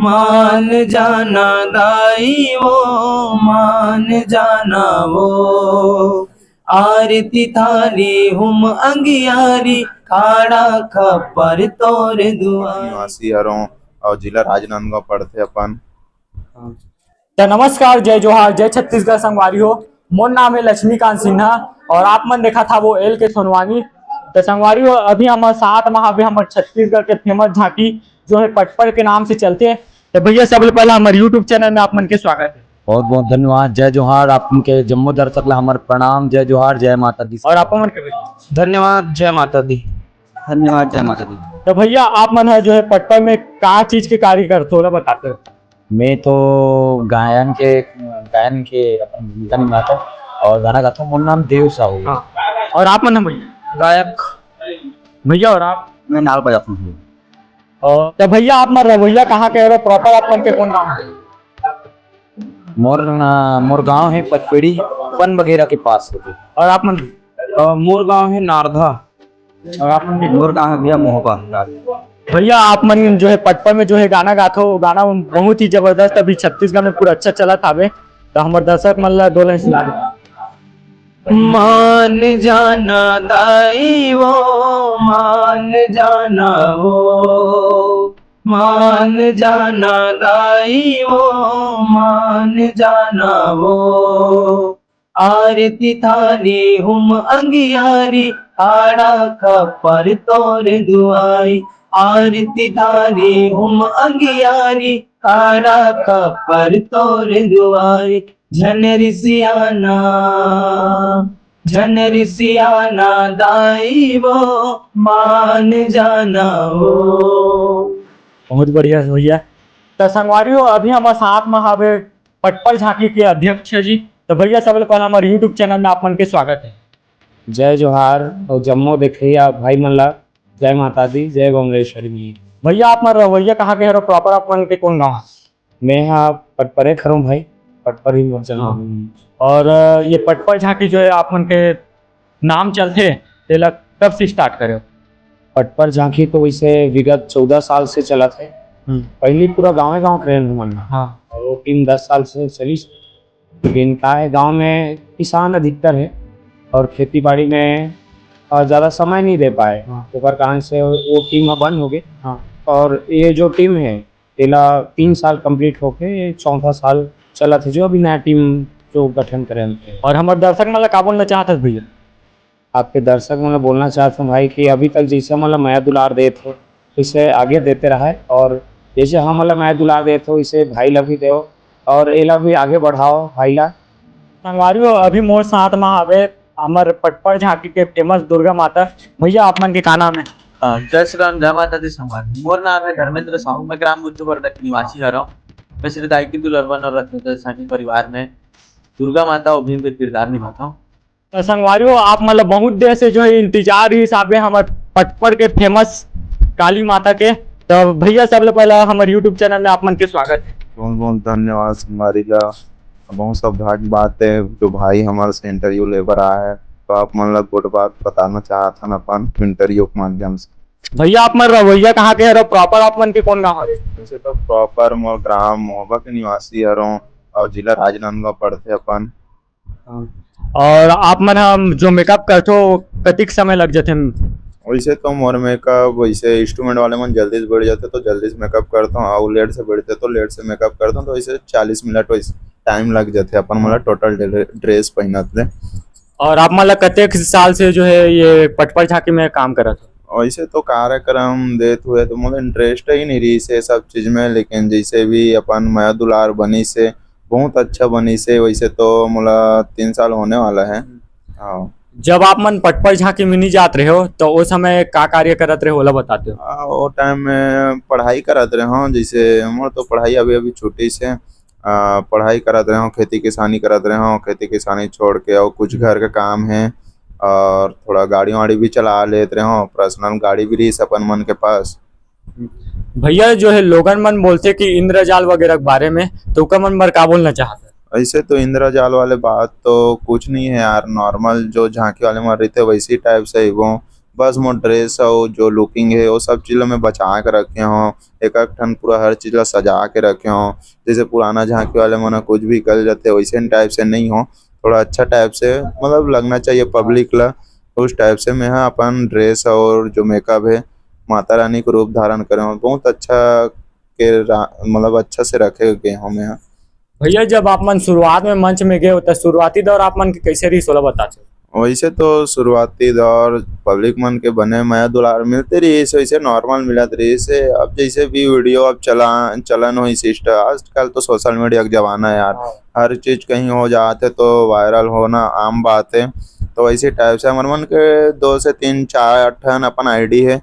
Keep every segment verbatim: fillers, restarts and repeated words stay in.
मान जाना दाई वो, मान जाना वो। आरती थारी हुम अंगियारी, खाड़ा खप्पर तोर दुआरी। निवासी हरों और जिला राजनांदगांव पड़थे अपन। त नमस्कार, जय जोहार, जय छत्तीसगढ़ संगवारी हो। मोर नाम है लक्ष्मीकांत सिन्हा और आप मन देखा था वो एल के सोनवानी। त संगवारी हो, अभी हमर साथ में हवे हमर छत्तीसगढ़ के फेमस झांकी जो है पटपड़ के नाम से चलथे। त भैया, सबले पहला हमर YouTube चैनल में आप मन के स्वागत है। बहुत बहुत धन्यवाद, जय जोहार। आप मन के जम्मो दर्शक ला हमर प्रणाम, जय जोहार, जय माता दी। और आप मन के भी धन्यवाद, जय माता दी। धन्यवाद, जय माता दी। तो भैया, आप मन है जो है पटपड़ में का चीज के कार्य करते हो, ओला बताते हो? मैं तो गायन के, गायन के अपन भजन गाता हूँ और गाना गाता हूँ। मोर नाम देव साहू है। हाँ। और आप मन है भैया? गायक। भैया, और आप? मैं नाल बजाता हूँ। और तो भैया, आप मन रवैया कहाँ के हरो? प्रॉपर आप मन के कौन गाँव है? मोर ना, मोर गांव है पचपेड़ी, पन बघेरा के पास होते। और आप मन? अ, मोर गांव है नारधा। और आप मन? मोर गांव है भैया मोहबा। भैया, आप मन जो है पटपड़ में जो है गाना गाथो, गाना बहुत ही जबरदस्त अभी छत्तीसगढ़ में पूरा अच्छा चलत हावे, तो हमर दर्शक मन ला दो लाइन सुना दो। मान जाना दाई वो, मान जाना वो, मान जाना दाई वो, मान जाना वो। आरती थारी हुम अंगियारी, खाड़ा खप्पर तोर दुआरी। आरती थारी हुम अंगियारी, खाड़ा खप्पर तोर दुआरी। झन रिसियाना, झन रिसियाना दाई वो, मान जाना वो। बहुत बढ़िया भैया। त संगवारी हो, अभी हमर साथ में हवे पटपड़ झांकी के अध्यक्ष जी। तो भैया, सबले पहला हमर YouTube चैनल में आप मन के स्वागत है। जय जोहार और जम्मो देखइया भाई मन ला जय माता दी, जय गोमलेश्वरी मैया। भैया, आप मन रवैया कहाँ के हरो? प्रॉपर आप मन के कौन गाँव है? मैं हा पटपरे खरूं भाई, पटपर ही मोर जन्म। हाँ। और, अ, ये पटपड़ झांकी जो है आप मन के नाम चलथे, तेला कब से स्टार्ट करे हो? पटपर झांकी तो वैसे विगत चौदह साल से चलत है। हम्म। पहली पूरा गांवे गांव करे हमन। हाँ। और वो टीम दस साल से चली। लेकिन का है, गांव में किसान अधिकतर है और खेती बाड़ी में, अ, ज्यादा समय नहीं दे पाए। हाँ। ओकर कारण से वो टीम ह बंद हो गई। हाँ। और ये जो टीम है, तेला तीन साल कंप्लीट होके ये चौथा साल चलत है, जो अभी नया टीम जो गठन करे हैं। और हमर दर्शक मन ला का बोलना चाहत हस भैया? आपके दर्शक मन ला बोलना चाहत हूँ भाई कि अभी तक जैसे हमन ला मया दुलार देत हो, इसे आगे देते रहे और जैसे हमन ला मया दुलार देत हो, इसे भाई ला भी देव और एला भी आगे बढ़ाओ भाई ला। संगवारी हो, अभी मोर साथ मा हवे हमर पटपड़ झांकी के फेमस दुर्गा माता। भैया, आप मन के का नाम है? हाँ, जय श्री राम, जय माता दी संगवारी। मोर नाम है धर्मेंद्र साहू, मैं ग्राम बुद्धू बरदा के निवासी हरव। मैं श्री दाई की दुलरवन और रत्न सानी परिवार में दुर्गा माता और भीम के किरदार निभाता हूँ। तो संगवारी हो, आप मन ला बहुत देर से जो है इंतजार रहिस हाबे हमर पटपड़ के फेमस काली माता के। तो भैया, सबले पहला हमर YouTube चैनल में आप मन के स्वागत है। बहुत बहुत धन्यवाद संगवारी ला। बहुत सौभाग्य बात है जो भाई हमारे से इंटरव्यू ले बर आया है। तो आप मन ला गोठ बात बताना चाहत हन अपन इंटरव्यू के माध्यम से। भैया, आप मन रवैया कहाँ के हरो? प्रॉपर आप मन के कौन गाँव हरे? वैसे तो प्रॉपर मोर ग्राम मोहबा के निवासी हरों और जिला राजनांदगांव पड़थे अपन। हाँ। और आप मन हम जो मेकअप करथो, कतिक समय लग जाथे? वैसे तो मोर मेकअप वैसे इंस्ट्रूमेंट वाले मन जल्दी से बैठ जाथे तो जल्दी से मेकअप करथो, और लेट से बैठथे तो लेट से मेकअप करथो, तो वैसे चालीस मिनट वैसे टाइम लग जाथे अपन मोला टोटल ड्रे-, ड्रेस पहनत ले। और आप मन ला कतेक साल से जो है ये पटपड़ झांकी में काम करत हो? वैसे तो कार्यक्रम देत हुए तो मोला इंटरेस्ट ही नहीं रही से सब चीज में, लेकिन जैसे भी अपन मया दुलार बनी से बहुत अच्छा बनी से, वैसे तो मोला तीन साल होने वाला है। हाँ। जब आप मन पटपड़ झांकी में नहीं जात रहे हो तो वो समय का कार्य करत रहे, ओला बताते हो? आ, वो टाइम में पढ़ाई करत रहे हो, जैसे मोर तो पढ़ाई अभी अभी छुट्टी से आ, पढ़ाई करत रहे हो, खेती किसानी करत रहे हो, खेती किसानी छोड़ के और कुछ घर का काम है और थोड़ा गाड़ी वाड़ी भी चला लेत रहे हो, पर्सनल गाड़ी भी रही अपन मन के पास। भैया, जो है लोगन मन बोलथे कि इंद्रजाल वगैरह के बारे में, तो ओकर मन बर का बोलना चाहत है? ऐसे तो इंद्रजाल वाले बात तो कुछ नहीं है यार, नॉर्मल जो झांकी वाले मन रहिथे वैसी टाइप से ही वो बस मोर ड्रेस अउ जो लुकिंग हे, वो सब चीज ला मैं बचा के रखे हौं। एक एक ठन पूरा हर चीज ला सजा के रखे हौं। जैसे पुराना झांकी वाले मन ह कुछ भी कर जाते, वैसे टाइप से नहीं हो, थोड़ा अच्छा टाइप से मतलब लगना चाहिए पब्लिक ला। उस टाइप से मैं ह अपन ड्रेस और जो मेकअप है, माता रानी के रूप धारण करे हौं। बहुत अच्छा के रा-, मतलब अच्छा से रखे गए हौं मैं ह। भैया, जब आप मन शुरुआत में मंच में गए हो, तो शुरुआती दौर आप मन के कैसे रहिस, ओला बताते? वैसे तो शुरुआती दौर पब्लिक मन के बने मया दुलार मिलते रहिस, वैसे नॉर्मल मिलत रहिस। अब जैसे भी वीडियो अब चला, चलन हो इंस्टा, आजकल तो सोशल मीडिया के जमाना है यार, हाँ। हर चीज कहीं हो जात है तो वायरल होना आम बात है। तो वैसे टाइप से हमर मन के दो से तीन चार ठन अपन आईडी है,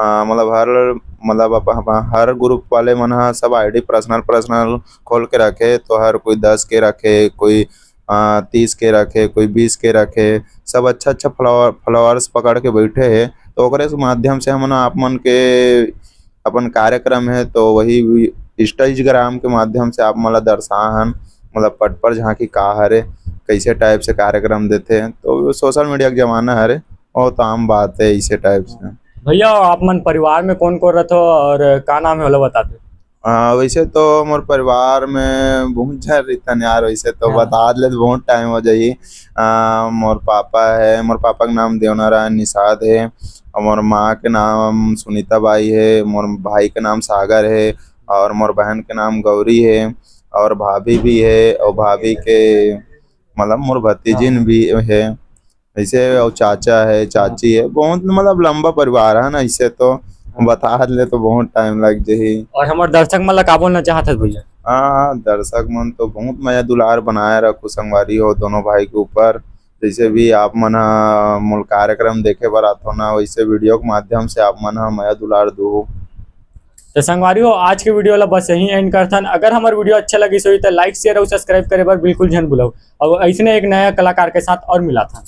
अ, मतलब हर, मतलब अप-, अप-, हर ग्रुप वाले मन ह सब आईडी पर्सनल पर्सनल खोल के रखे, तो हर कोई दस के रखे, कोई, अ, तीस के रखे, कोई बीस के रखे, सब अच्छा अच्छा फॉलोअर, फॉलोअर्स पकड़ के बैठे है। तो ओकरे से माध्यम से हमन आप मन के अपन कार्यक्रम है, तो वही इंस्टाग्राम के माध्यम से आप मन ला दर्शाहन, मतलब पटपर झांकी का हरे, कैसे टाइप से कार्यक्रम देथे, तो सोशल मीडिया के जमाना हरे, बहुत आम बात है इसे टाइप से। भैया, आप मन परिवार में कौन कौन रहते हो और का नाम है, ओला बता दो। आ, वैसे तो मोर परिवार में बहुत झन रहिथन यार, वैसे तो हाँ। बता ले तो बहुत टाइम हो जाही। आ, मोर पापा है, मोर पापा के नाम देवनारायण निषाद है, और मोर माँ के नाम सुनीता बाई है, मोर भाई के नाम सागर है, और मोर बहन के नाम गौरी है, और भाभी भी है, और भाभी के मतलब मोर भतीजिन हाँ। भी है। ऐसे और चाचा है, चाची है, बहुत मतलब लंबा परिवार है ना, ऐसे तो बता ले तो बहुत टाइम लग जाही। और हमर दर्शक मन ला का बोलना चाहत हस भैया? हाँ, दर्शक मन तो बहुत मया दुलार बनाए रखो संगवारी हो दोनों भाई के ऊपर। जैसे भी आप मन ह मोर कार्यक्रम देखे बर आथो ना, वैसे वीडियो के माध्यम से आप मन ह मया दुलार दो। तो संगवारी हो, आज के वीडियो ला बस यहीं एंड करथन। अगर हमर वीडियो अच्छा लगिस होही तो लाइक, शेयर और सब्सक्राइब करे बर बिल्कुल झन भूलव। और ऐसने एक नया कलाकार के साथ और मिलाथन।